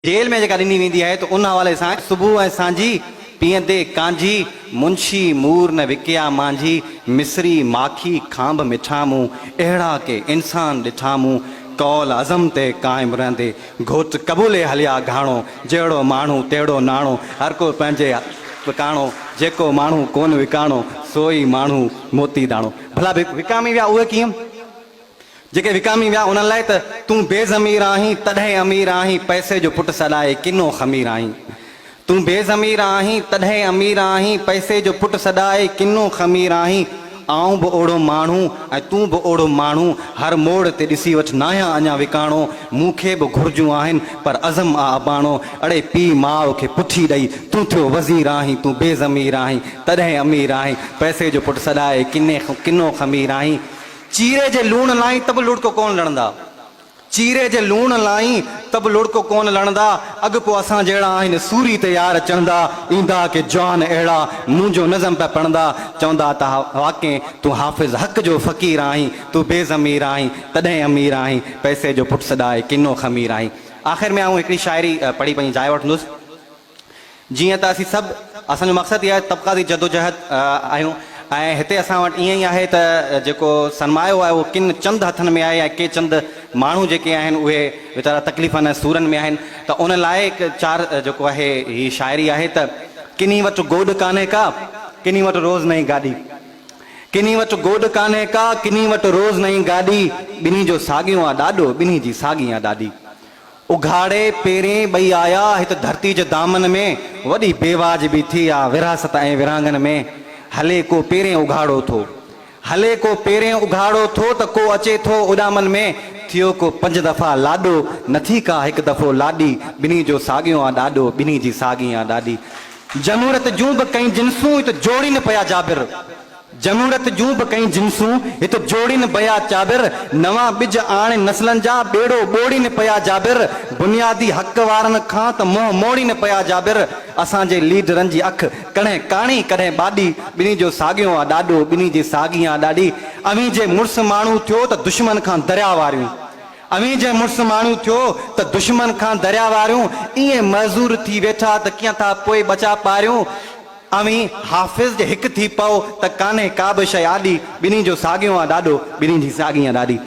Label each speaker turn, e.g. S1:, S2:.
S1: Jail ۾ جيڪا ڏني ويندي آهي ته ان حوالي سان صبح ۽ سانجهي پيئندي ڪانجهي، منشي مور نه وڪيا مانجهي، مصري ماکي کانڀ مٺا مون، اهڙا ڪي انسان ڏٺا مون، قول عزم تي قائم رهندي، گهوٽ قبولي هليا گهاڻو، جهڙو ماڻهو تهڙو ناڻو، هر ڪو پنهنجي وڪاڻو، جيڪو ماڻهو ڪونه وڪاڻو، سو ئي ماڻهو موتي داڻو. ڀلا وڪامي ويا اهي ڪيئن؟ جيڪي وڪامي ويا انهن لاء ته تون بي ضمير آهين تڏهن امير آهين پئسي جو پٽ سڏائي ڪنو خمير آهين تون بي ضمير آهين تڏهن امير آهين پئسي جو پٽ سڏائي ڪنو خمير آهين آئون به اوڙو ماڻهو ۽ تون به اوڙو ماڻهو هر موڙ تي ڏسي وٺ ناهيان اڃا وڪاڻو مون کي به گهرجون آهن پر عزم آ اباڻو اڙي پيء ماء کي پٺي ڏئي تون ٿيو وزير آهين تون بي ضمير آهين تڏهن امير آهين پئسي جو پٽ سڏائي ڪنو خمير آهين. چيري جي لوڻ لائين ته به لڙڪو ڪونه لڻندا. چيري جي لوڻ لائين ته به لڙڪو ڪونه لڻندا. اڳ پوء اسان جهڙا آهن سوري تي يار چڙهندا. ايندا ڪي جوان اهڙا منهنجو نظم پيا پڙهندا. چوندا ته واقعي تون حافظ حق جو فقير آهين. تون بي ضمير آهين تڏهن امير آهين. پئسي جو پٽ سڏائي ڪنو خمير آهين. آخر ۾ آئون هڪڙي شاعري پڙهي پنهنجي جاء وٺندس. جيئن ته اسين سڀ اسان جو مقصد ئي آهي طبقاتي جدوجهد آهيون ۽ هتي اسان وٽ ائين ئي آهي ته جيڪو سرمايو آهي اهو ڪن چند هٿن ۾ آهي ۽ ڪي چند ماڻهو جيڪي آهن اهي ويچارا تڪليفن ۽ سورن ۾ آهن ته ان لاء هڪ چار جيڪو آهي هي شاعري آهي ته ڪنهي وٽ گوڏ ڪانهي ڪا ڪنهي وٽ روز نئين گاڏي ڪنهي وٽ گوڏ ڪانهي ڪا ڪنهي وٽ روز نئين گاڏي ٻنهي جو ساڳيون آ ڏاڏو ٻنهي جي ساڳي آ ڏاڏي اگهاڙي پيرين ٻئي آيا هت ڌرتي جي دامن ۾، وڏي بيواجبي ٿي آ ورهاست ۽ ورهاڱن ۾، هلي ڪو پيرين اگهاڙو ٿو. هلي ڪو پيرين اگهاڙو ٿو ته ڪو اچي ٿو اڏامن ۾، ٿيو ڪو پنج دفعا لاڏو، نه ٿي ڪا هڪ دفعو لاڏي، ٻنهي جو ساڳيون آ ڏاڏو، ٻنهي جي ساڳي آ ڏاڏي. جمهوريت جون به ڪئين جنسون هت جوڙين پيا جابر. جمهوريت جون به ڪئين جنسون هت جوڙين پيا چابر، نوان ٻج آڻي نسلن جا ٻيڙو ٻوڙين پيا جابر، بنيادي حق وارن کان ته منهن موڙين پيا جابر، اسان جي ليڊرن جي اک ڪڏهن ڪاڻي ڪڏهن ٻاڏي، ٻنهي جو ساڳيون آ ڏاڏو ٻنهي جي ساڳي آ ڏاڏي، اوهين جي مڙس ماڻهو ٿيو ته دشمن کان دريا واريون، اوهين جي مڙس ماڻهو ٿيو ته دشمن کان دريا واريون، ائين معذور ٿي ويٺا ته ڪيئن ٿا پوء ٻچا پاريون. اوهين حافظ جي هڪ ٿي پئو ته ڪانهي ڪابه شيء آڏي، ٻنهي جو ساڳيون آ ڏاڏو، ٻنهي جي ساڳي آ ڏاڏي.